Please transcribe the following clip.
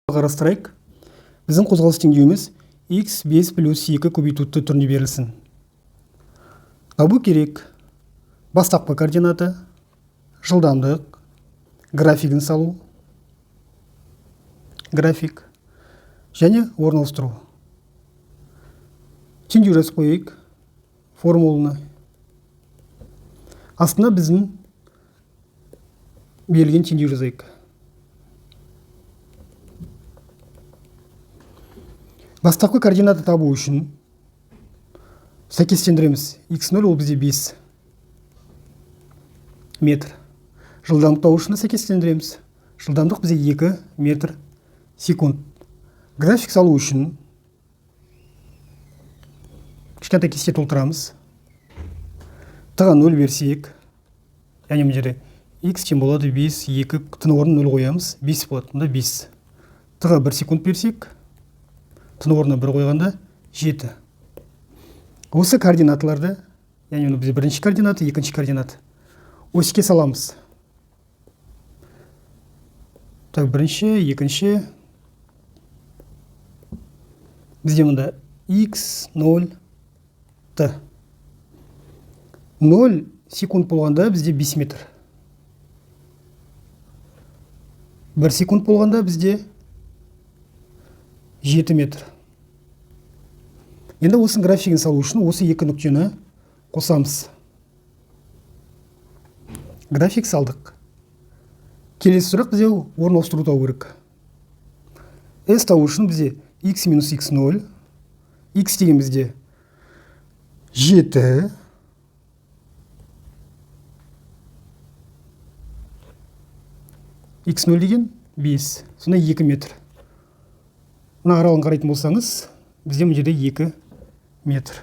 Қарастырайық. Біздің қозғалыс теңдеуіміз x 5 плюс 2 көбейту т түрінде берілсін. Табу керек бастапқы координата, жылдамдық, графигін салу, график және орналастыру. Теңдеу жазып қояйық формуланы. Астына біздің берілген теңдеу жазайық. Бастапқы координата табу үшін сәйкестендіреміз. X0 ол бізде 5 метр. Жылдамдық табу үшін сәйкестендіреміз. Жылдамдық бізде 2 метр секунд. График салу үшін кішкентай кесте толтырамыз. Т-ға 0 берсек, яғни мына жерде x тең болады 5, 2, т-ның орнына 0 қоямыз, 5 болады, мұнда 5. Т-ға 1 секунд берсек, т-ның орнына 1 қойғанда 7. Осы координаталарды, яғни мына бізде бірінші координата, екінші координата, оське саламыз. Так, бірінші, екінші. Бізде мында x 0 т. 0 секунд болғанда бізде 5 метр. 1 секунд болғанда бізде 7 метр. Енді осының графигін салу үшін осы екі нүктені қосамыз. График салдық. Келесі сұрақ бізде орналастыру табу керек. S табу үшін бізде x минус x 0, x деген бізде 7, x 0 деген 5, сонда 2 метр. Мына аралығын қарайтын болсаңыз, бізде мына жерде 2 метр.